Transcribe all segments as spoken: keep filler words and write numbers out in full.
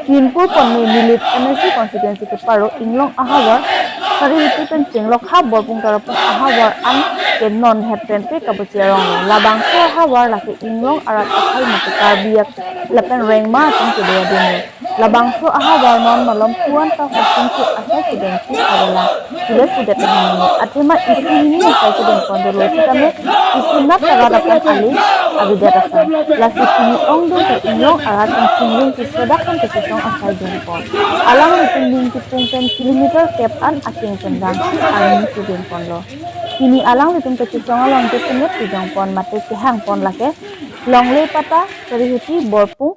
Pinpur Ponni Nilip M A C constituency keparo Inglong ahavar Sarihuti pen Chenglokha Borpung Tarapung ahavar an ke non het pen pe kabuchi aronglo. Labangso ahavar lake Inglong arat akhai mate Karbi ak lapen Rengma atum kedo adunlo. Labangso ahavar non malom puan ta hosting ke asai kedengsi avelang. Pudet pudet hini athema isi hini asai kedengpon dolo sitame isi nat tarat akan ale avedet asai. Lasi pini ongdung ke Inglong arat pen chingring si sodak pen kachisong asai dengpon. Alanglitum ning kipung pen kilometer kep an aking pen damsi arni kedengponlo. Pini alanglitum kachisong along jasemet kejongpon mate kehangpon lake Longlepata, Sarihuti, Borpung,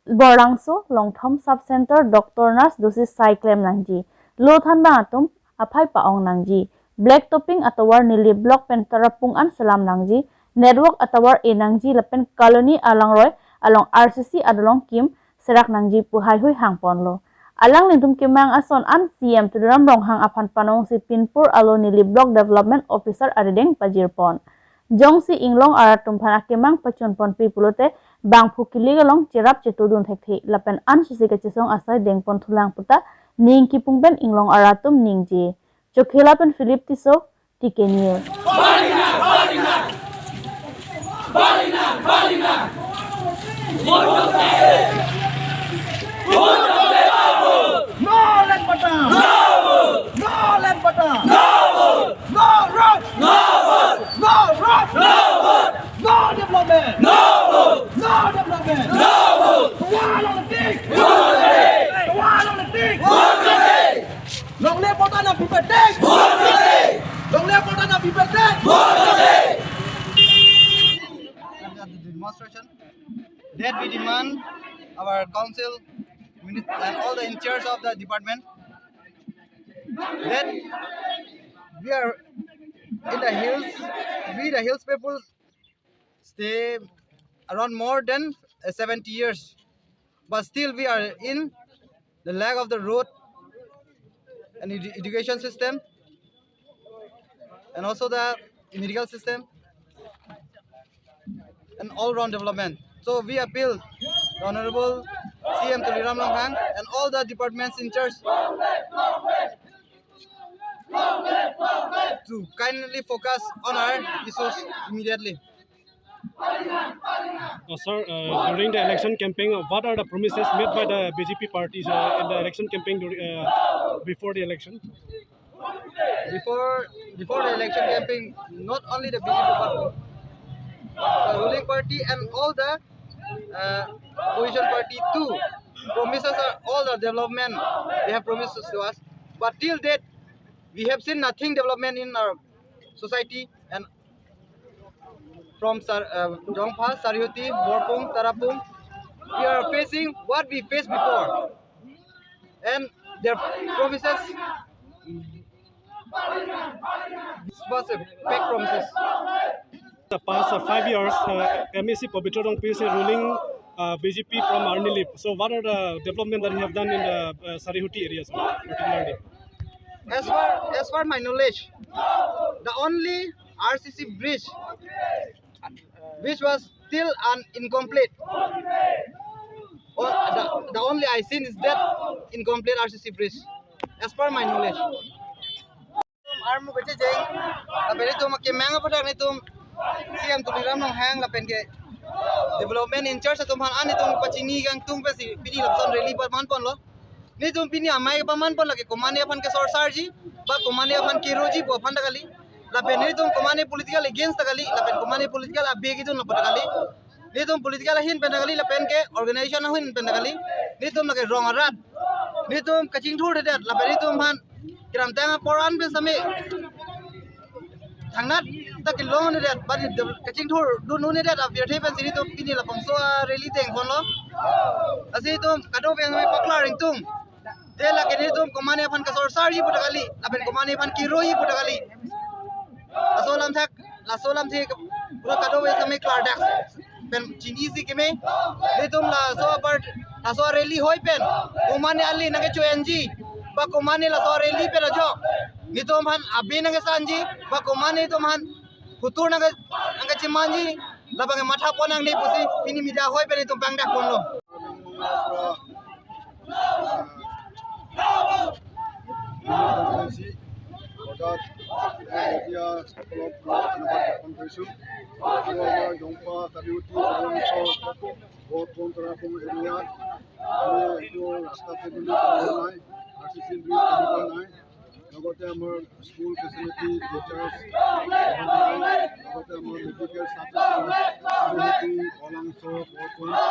Borlangso, Longthom Sub Center, doctor nurse dosi sai klem nangji. Lo thanbang atum aphai pa-ong nangji. Black topping atovar Nilip block pen Tarapung an selam nangji. Network atovar e nangji lapen colony alangroi along R C C adolong kim serak nangji pu haihui hangponlo. Alanglitum kemang ason an C M Tuliram Ronghang aphan panongsi Pinpur alo Nilip block development officer arideng pajirpon. Jongsi Inglong arat atum aphan akemang pachunponpi pulote bangphu kilik along cherap chetudun thekthe lapen ansisi kachisong asai dengpon thulang puta ning kipung pen Inglong arat atum ningje. Chokhela pen Philip Tisso, T K News. No land patta! No land patta! No road! No road! No road! No development! No road! No development! No road! Tovar along tik! Tovar along tik! Longle patta nangpipedet! Longle patta nangpipedet! Demonstration that we demand our council minit-, and all the in charge of the department that we are in the hills, we the hills people stay around more than uh, seventy years, but still we are in the lack of the road and edu-, education system and also the medical system and all-round development. So we appeal the Honorable C M Tuliram Ronghang and all the departments in charge to kindly focus on our issues immediately. Uh, sir, uh, during the election campaign, uh, what are the promises made by the B J P parties uh, in the election campaign during, uh, before the election? Before before the election campaign, not only the B J P party, the ruling party and all the uh, opposition party too promises are all the development they have promised to us. But till date, we have seen nothing development in our society and from Sar, uh, Jongpha, Sarihuti, Borpung, Tarapung, we are facing what we faced before. And their promises was a fake promises. The past uh, five years, uh, M A C Pabitra Rongpi is ruling uh, B J P from Arnilip. So what are the development that you have done in the uh, Sarihuti area, sir, particularly? As far as far my knowledge, the only R C C bridge which was still an incomplete. Or the, the only I seen is that incomplete R C C bridge, as per my knowledge. Armu kece jeng, tapi itu makin menga pada itu C M Tuliram Ronghang lapen ke development in charge atum aphan an itum pachini kangtung pensi pini lapuson rally pamanponlo. Nelitum pini amei pamanpon lake komatne aphan kesorsarji, ba komatne aphan keroji pu aphan ta kali. Lapen nelitum komatne political against ta kali, lapen komatne political abe kedun lapu ta kali. Nelitum political ahin pen ta kali, lapen ke organization ahin pen ta kali. Nelitum lake rong arat. Nelitum kachingthurdedet, lapen nelitum aphan kedamtang apor an pen sami thangnat ta kelongnedet, ba nelitum kachingthurdunnedet apirthe pensi nelitum pini labangso a rally dengponlo. Lasi nelitum kadokave paklar ingtung. Te lake nelitum komatne aphan kesorsarji pu ta kali, lapen komatne aphan keroji pu ta kali. Laso alam thak, laso alam thak, pura kadokave sami klardak pen chinisi keme. Nelitum laso apar, laso rally hoi pen komatne ale nangkecho-enji, ba komatne laso rally pen ajo nelitum aphan abe nangkesanji, ba komatne nelitum aphan hutur nangke, nangkechimanji, labang matha pon nangne pusi pini media hoi pen nelitum pangdakponlo. সকলক ধন্যবাদ জ্ঞাপন কৰিছো। আৰু আমাৰ জংপা চাৰিওটি বনাঞ্চল বৰপেটা পৌৰ এৰিয়াত আমি এইটো ৰাস্তা পদূলি নাই, আৰ চি চি ব্ৰিজ নাই, লগতে আমাৰ স্কুল ফেচিলিটি, টিচাৰ্ছ, লগতে আমাৰ মেডিকেল চাব চেণ্টাৰ, বনাঞ্চল বৰপেটা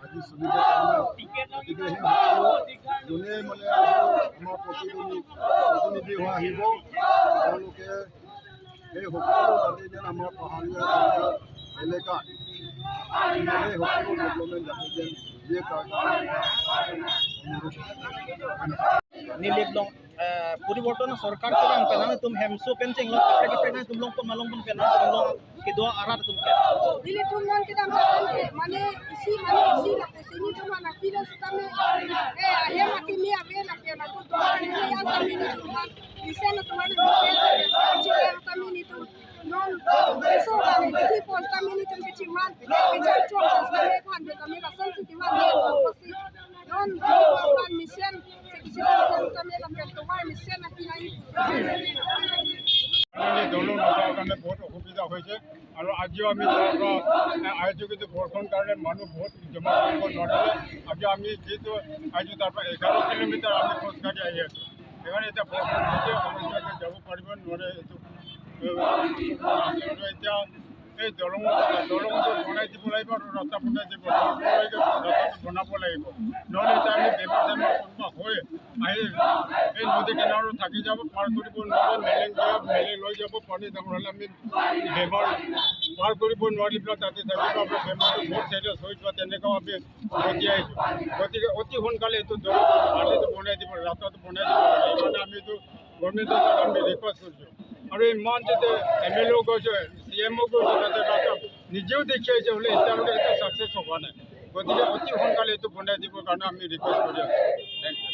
আজি চলিব পৰা নাই। গতিকে সেই সকলো যোনে মানে আমাৰ প্ৰতিনিধি, প্ৰতিনিধি হৈ আহিব, তেওঁলোকে এই সকলো যাতে যেন আমাৰ পাহাৰীয়া এলেকাত এই সকলো ডেভেলপমেণ্ট যাতে যেন দিয়ে তাৰ কাৰণে অনুৰোধ। Nelitum long, eh, poriborton sorkar kelang penang atum hemso pen chenglok kaprek kaprek atum longpon ma longpon penang atum long kedo arat atum pen. Nelitum non kedam ta mane isi mane isi la pesi nelitum aphan apilo sitame, eh, ahem akimi ave lapen ako doan ni an kami nelitum aphan mesen atum aphan mesen kami nelitum non keso kami kiti pon kami nelitum keciman kecak chok kami phan kami lason siti man kosi non kami pon mesen sekisi pon kami lapen tomar mesen aki ai. মানে দলং নথকাৰ কাৰণে বহুত অসুবিধা হৈছে। আৰু আজিও আমি তাৰ পৰা, এ, আহিছোঁ, কিন্তু বৰষুণ কাৰণে মানুহ বহুত জমা কৰিব নোৱাৰিলে। আজি আমি যিহেতু আহিছোঁ, তাৰ পৰা এঘাৰ কিলোমিটাৰ আমি খোজকাঢ়ি আহি আছোঁ। সেইকাৰণে এতিয়া বৰষুণ দিছে, আমাৰ এতিয়া যাব পাৰিব নোৱাৰে এইটো। আৰু এতিয়া এই দলং, দলংটো বনাই দিব লাগিব আৰু ৰাস্তা বনাই দিব, ৰাস্তাটো বনাব লাগিব। নহ'লে এতিয়া আমি বেমাৰ চেমাৰ কোনোবা হৈ আহি এই নদী কিনাৰত থাকি যাব, পাৰ কৰিব নোৱাৰে, মেলেং যাব, মেলেং লৈ যাব, পানী ডাঙৰ হ'লে আমি বেমাৰ পাৰ কৰিব নোৱাৰি পেলাই তাতে থাকিব, আমাৰ বেমাৰটো বহুত চিৰিয়াছ হৈ যোৱা, তেনেকুৱাও আমি ঘটি আহিছোঁ। গতিকে অতি সোনকালে এইটো দলং, পানীটো বনাই দিব, ৰাস্তাটো বনাই দিব লাগে। সেইকাৰণে আমি এইটো গভৰ্ণমেণ্টৰ তাত আমি ৰিকুৱেষ্ট কৰিছোঁ। আৰু ইমান যাতে এম এল এও গৈছে, চি এম অ' গৈছে, তাতে ৰাস্তা নিজেও দেখি আহিছে, হ'লে এতিয়ালৈকে এইটো ছাকচেছ হোৱা নাই। গতিকে অতি সোনকালে এইটো বনাই দিবৰ কাৰণে আমি ৰিকুৱেষ্ট কৰি আছোঁ। Thank you.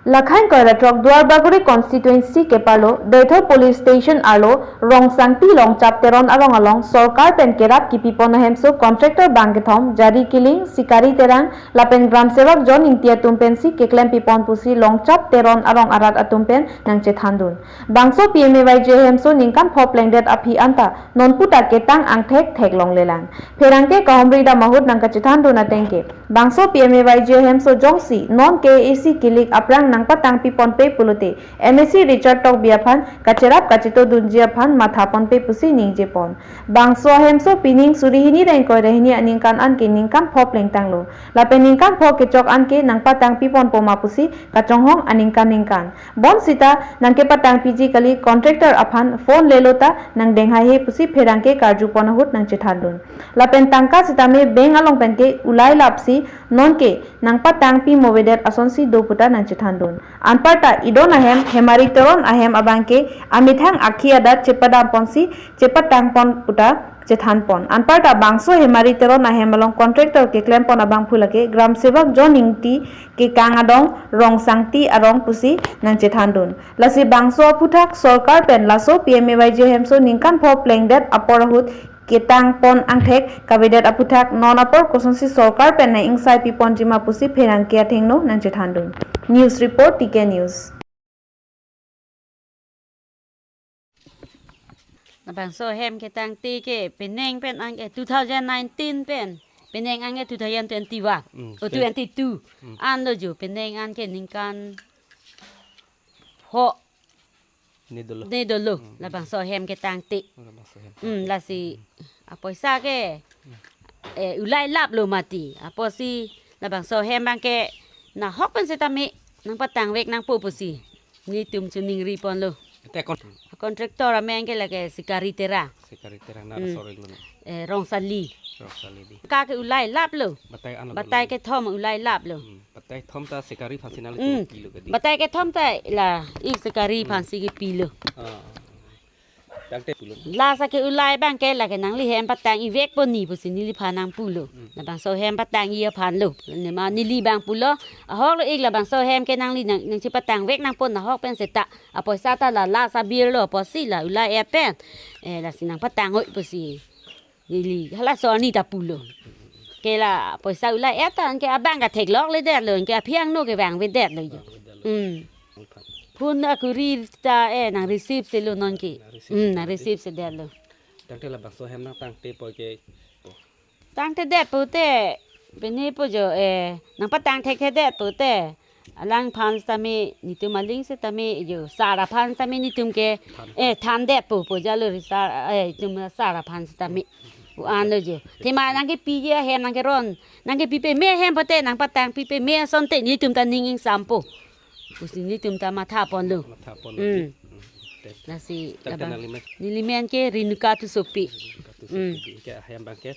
Lakhain Koiratrok Duarbagori constituency keparlo Deithor police station arlo Rongsangpi Longchap Teron arong along sorkar pen kerap kipipon ahemso contractor bang kethom Jari Kiling, Sikari Terang lapen Gram Sevak John Ingti atum pensi keklem pipon pusi Longchap Teron arong arat atum pen nangchethandun. Bangso P M A Y G ahemso ningkan pho plengdet aphi anta nonputa ketang angthek theklonglelang. Pherangke kahumri dam ahut nangkachethandun ateng ke bangso P M A Y G ahemso jongsi non K A A C kilik aphrang nangpatang piponpe pulote M A C Richard Tokbi aphan kacherap kachetodunji aphan mathaponpe pusi ningjepon. Bangso ahemso pining suri hini ra ingkoi ra hini aningkan anke ningkan pho plengtanglo. Lapen ningkan pho kechok anke nangpatang piponpo ma pusi kachonghong aningkan ningkan. Bonsita nangkepatang piji kali contractor aphan phone lelo ta nangdeng haihe pusi pherangke karjupon ahut nangchethandun. Lapen tangka sitame bank along penke ulai lapsi nonke nangpatang pimovedet asonsi do puta nangchethandun. Anparta idon ahem Hemari Teron ahem abangke amethang akhi adat chepadamponsi chepatangpon puta chethanpon. Anparta bangso Hemari Teron ahem along contractor keklempon abangphu lake Gram Sevak John Ingti kekang adong Rongsangpi arong pusi nangchethandun. Lasi bangso aphuthak sorkar pen laso P M A Y G ahemso ningkan pho plengdet apor ahut ketangpon angthek kavedet aphuthak non apor kosonsi sorkar pen nang-ingsai piponji ma pusi pherangke athengno nangchethandun. News report, T K News. Labangso hem ketang te ke penang pen anke two thousand nineteen pen penang anke two thousand twenty-one. Hmm, o twenty-two. Hmm. Anlo jo penang anke ningkan pho ne dolo. Ne dolo. Hmm. Labangso hem ketang te. Labangso hem. Hmm, lasi apoisa ke, eh, ulai laplo mati. Apotsi labangso hem abangke nahok pen setame nangpatangvek nangpo pusi nelitum chiningriponlo. Ete kon. Contractor amen ke lake Sikari Terang. Sikari Terang na Hmm. sorry lo. Eh, Rongsali. Rongsali di. Ka ke ulai lap lo. Batai ano Batai ke thom ulai lap lo. Hmm. Batai thom ta Sikari phansi nangli Hmm. pi lo ke di. Batai ke thom ta la ik Sikari Hmm. phansi kepi lo. Ah. Tangte pulo. Lasa ke ulai abang ke lake nangli hem patang ivek pon ni pusi neliphan nangpu lo. Hmm. Labangso hem patang-i aphan lo. Nema neli abang pulo. Ahok lo ik labangso hem ke nangli nang, nangchepatang vek nangpon ahok pen seta. Apoisa ta la lasa bir lo apotsi la ulai-et pen. Eh, lasi nangpatang-oi pusi. Neli halaso arni ta pulo. Ke la poisa ulai-et ta anke abang ta theklokledet lo, anke aphi angno ke vangvedet lo jo. Hmm. Phone akuri ta eh nang receive se lo non ke. Nang receive Hmm, se nang lo. receive sedet lo. Tangte labangso hem nangtangte poi ke. Tangtedet pute, pini pu jo, eh, nangpatang thekthedet pute. Alangphan sitame, netum aling sitame, jo, sar aphan sitame netum ke, Than. eh, thandet pu, pu jalo ri sar, eh, netum sar aphan sitame. U an lo jo. Athema nangkepi je ahem nangkeron. Nangkepi pame ahem pute, nangpatang pi pame asonte, netum ta ning ingsampo. Pusi netum ta matha ponlo. Matha ponlo. Hmm. Hmm. Te-, Lasi tangte labang. nangli men. Neli men ke Renuka Tissopi. Renuka Tissopi. Hmm. Di ke ahem abang ke.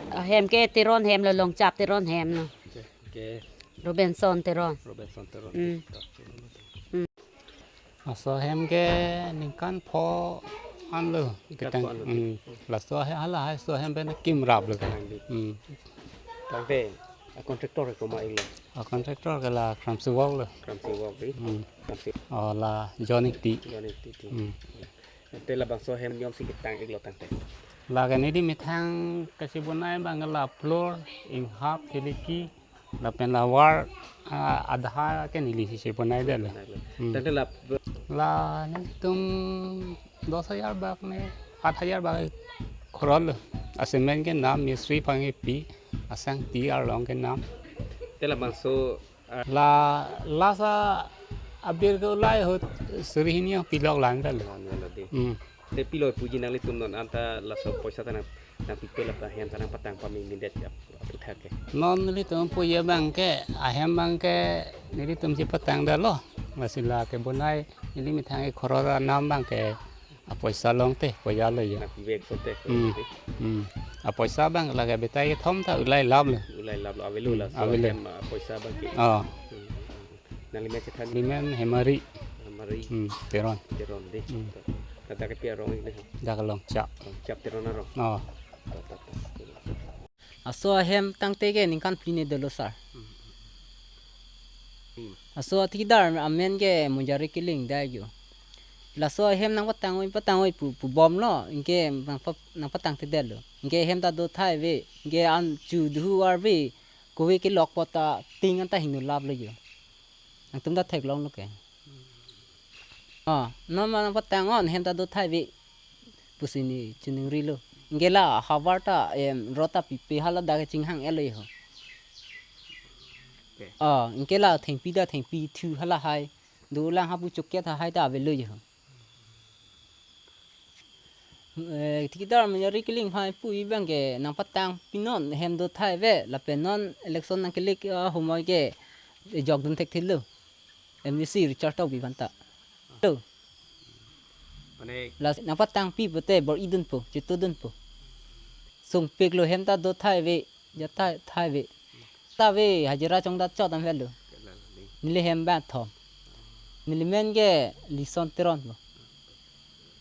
Ahem ke Teron hem lo, Longchap Teron hem lo. Ke, ke Robinson Teron. Robinson Teron. Hmm. Hmm. Laso ahem ke ningkan pho an lo. Ningkan Ketang, pho an lo. Hmm. Laso ahem hala hai so ahem pen kim rap lo. Nang di. Hmm. Tangte, a contractor ke komat ik lo? A contractor ke la Kramsi Wok lo. Kramsi Wok di? Hmm. Kramsi. Oh, la John Ingti. John Ingti di. Hmm. Te labangso hem niom si ketang ik lo tangte? La ke neli methang kachebonai abang ke la floor, inghap, khiliki, lapen la wall, ah, adha ke neli si chebonaidet lo. Nang lo. Hmm. Tangte la La netum dos hajar bak ne, aat hajar bak khorol lo. Asemen ke nam, mistri aphan kepi, asangti arlong ke nam. Te labangso, ah, La, lasa abir ke ulai ahut suri hini ang pilok lang ta lo. Lang ta lo di. Hmm. Te pilo puji nanglitum non anta laso poisa ta nang, nangpipe lapen ahem ta nangpatang pame medet ya. Aphuthak ke. Non nelitum puji abang ke, ahem abang ke, nelitum chepatangdet lo. Lasi la kebonai, neli methang ik khorol anam abang ke, apoisa along te, poisa lo jo. Nangpi vek asonte. Hmm. Hmm. Apoisa abang la ke batai kethom ta ulai lap lo. Ulai lap lo, avelo Hmm, laso avelo. ahem, apoisa abang ke. Oh. Hmm. Nangli men chethan? Neli men Hemari. Hemari. Hmm, Teron. Teron di. Hmm. Ladak kepi arong ik ne? Dak Longchap. Longchap Teron arong. Oh. Ta, ta, ta. Laso ahem tangte ke ningkan phli ne dolo sar. Hmm. Laso thikdar amen ke Monjari Killing dak jo. Laso ahem nangpatang-oi, patang-oi pu, pubom lo, anke nangpa-, nangpatangtedet lo. Anke ahem ta dothai ave, anke an chu duhu arve, kove kelok apot ta ting anta hingno lap lo jo. Nangtum ta theklong lo ke. Ah, non ma nangpatang-oi, ahem ta dothai ave. Pusi ne chiningri lo. Anke la havar ta, em, rot ta pipe hala dak chinghang-et lo ho. Okay. Ah, anke la thengpi ta thengpi thu hala hai. Dolang hapu choket ha hai ta avelo ho. Eh, thikdar Monjari Killing aphan pu abang ke nangpatang pinon hem dothai ave lapen non election nangkelek, ah, ahumoi ke jokdun thekthelo. M A C Richard Tokbi aphan ta. Lo. Mane la nangpatang pi pute bor-idunpo, chitudunpo. Sungpik lo hem ta dothai ave, jathai thai ave. Ta ave hajira chongdat chot am avelo. Neli hem bang thom. Neli men ke Lison Teron lo.